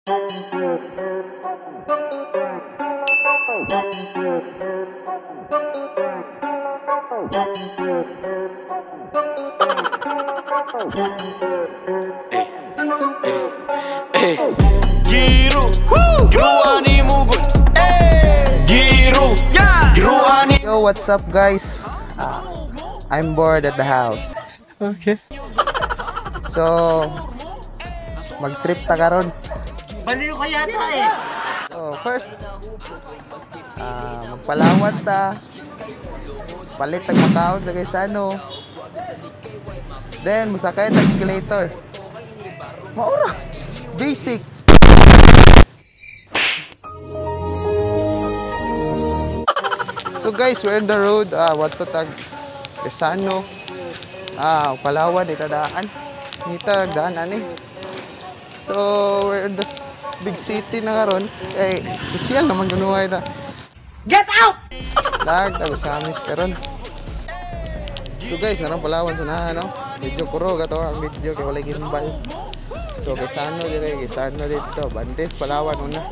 Giru, Giruani Mugun. Giru, Giruani. Yo, what's up, guys? I'm bored at the house. Okay. So, mag-trip ta karon. Baliw ka yata eh. So, first, magpalawan ta. Palit tag makaon sa Gaisano. Then, musakay tag escalator. Maura. Basic. So guys, we're on the road. What to tag Gaisano. Palawan dito daan. Ngita daan ani. So, we're in the big city na karon. Eh, social naman gunuhay ta. Get out! Dag, tag Ozamis karon. So guys, narang Palawan sunahan, no? Medyo kuro gato ang video kay walay gimbal. So Gaisano dire, Gaisano dito, Bandes Palawan una.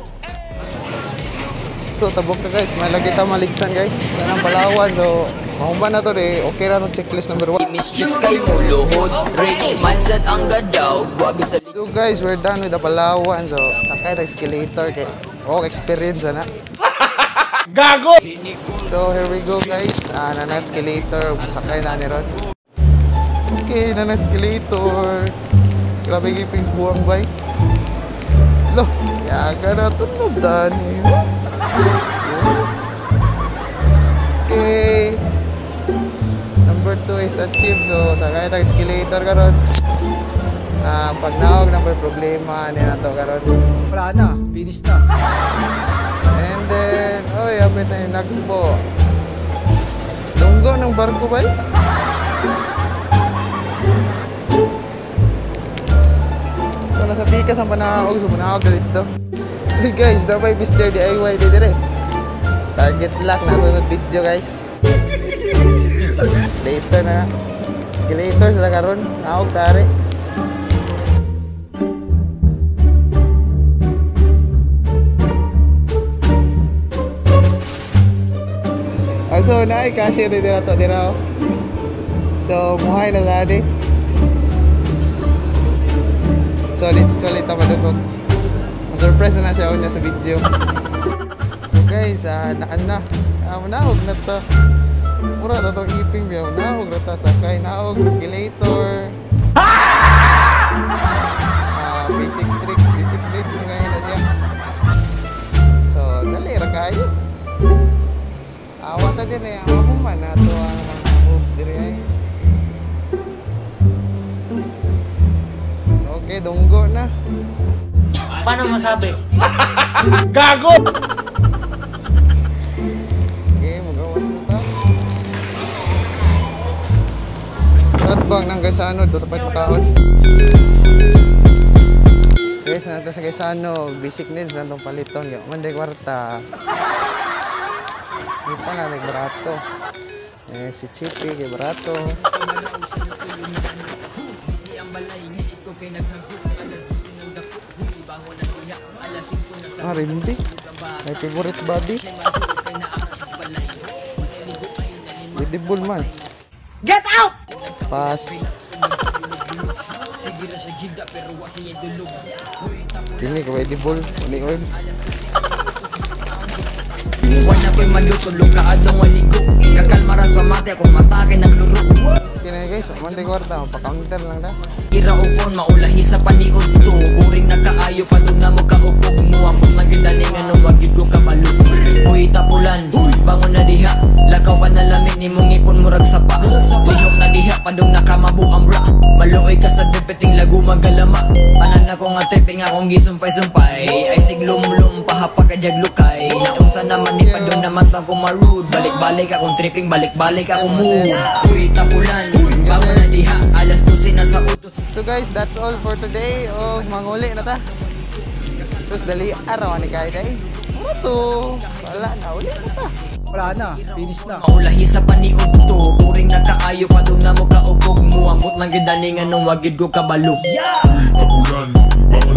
So tabok na guys, may lagi ta maligsan guys. Sanang Palawan. So mahumba na to de, okay ra to checklist number 1. Miss kay muluhod. Rich mindset ang gadaw. Wag sa So guys, we're done with the Palawan. So sakay ta escalator kay oh experience ana. Gago. So here we go guys. Nana escalator, sakay na ni ron. Okay, nana escalator. Grabe gipings buwang bay. Lo, yaga na tunog dani. Okay. Number 2 is achieved. So sakay na escalator karon. Pag naog na may problema ni nato karon. Wala na, finish na. And then, oy, apit na yung nagpo. Lunggo ng barko ba? So, nasa pikas ang panaog. So, panaog na dito. Hey guys, dapat Mr. DIY dito rin. Target lock na sunod video guys. Later na. Escalator sila karon. Naog tari. So, naay cashier dito na to, dira. So, muhay na tadi. Solid, solid ta madugog. Ma-surprise na siya unya sa video. So guys, naan na. Naog na to. Mura na tong iping biyaw. Naog na ta sakay, naog escalator. Basic tricks, basic needs ngayon na siya. So, dali ra kayo. Awa ta din eh, awa mo man na to ang mga moves diri ay. Okay, dunggo na. Paano masabi? Gago. Okay, magawas na ta. Sa atbang ng Gaisano, doon tapat makaon. Guys, natin sa Gaisano, basic needs na itong paliton. Yung manday kwarta. Kita na, nagbarato. Eh, si Chippy, kay barato. Rimbi. My favorite body. Edible man. Get out! Pass. Kini ko edible, uni oil. Wala ko'y malutulog kaadlong waligo. Kakalmaras pamate kung mata kay nagluro. Kini guys, manday kwarta, pa-counter lang ta. Ira o phone, maulahi sa paniod to. Boring na kaayo pa doon na mo kaupog mo. Ang pagmagdaling ano, wag yun ko kabalo. Uy, tapulan, bangon na diha. Lakaw pa na lamig ni mong ipon murag sapa. Lihok na diha, padung nakamabuang bra. Maluoy ka sa depeting lagu magalama. Tanan na ko nga tripping akong gisumpay-sumpay. Ay siglumlum, pahapakajaglukay. Naunsa naman ni padung naman tang kumarud. Balik-balik akong tripping, balik-balik akong mood. Uy, tapulan, bangon na diha. Alas 12 na sa utos. So guys, that's all for today. Og manguli na ta. Terus dali araw ni kay day. Ano? Wala na, uli na ta. Wala na, finish na. Maulahi sa paniod to. Boring na kaayo pa doon na mo kaupog mo. Ambot lang gid ani nga nung wagid ko kabalo. Tapulan, bangon